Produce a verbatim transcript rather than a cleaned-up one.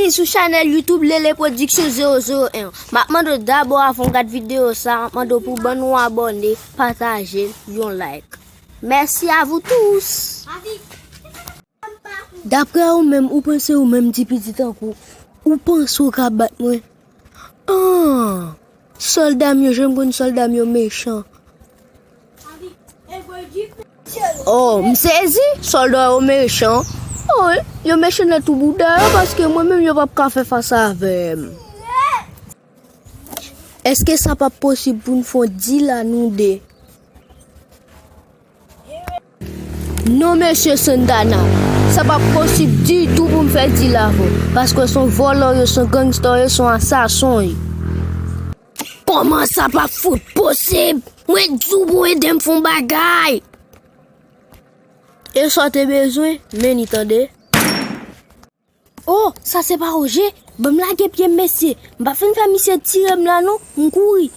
Sou chanèl YouTube Lele Production zewo zewo en. M ap mande w dabò, avan w gad videyo sa, m ap mande w pou w ban nou abòne, pataje l, yon like. Merci à vous tous. Daprè ou menm, ou panse ou menm ti piti tankou, ou panse ou ka bat mwen? Ah! Sòlda m yo, jan m konn sòlda m yo mechan. Oh, m sezi, sòlda yo mechan. Oh, yo mechan nan tou bouda yo, paske mwen menm yo p ap ka fè fas avè m. Èske sa p ap posib pou n fè yon deal a nou de? Non, mesye Santana, sa p ap posib ditou pou m fè deal avè w, paske se yon vòlò w ye, se yon gangsta w ye, se yon asasen w ye. Kòman sa p ap fout posib? Mwen di w pou w ede m fè yon bagay. E sa w te bezwen? Men li, tande. Oh, sa se pa Roger? Ban m lage pye m, mesye. M pa fin fè misye tire m la non, m kouri.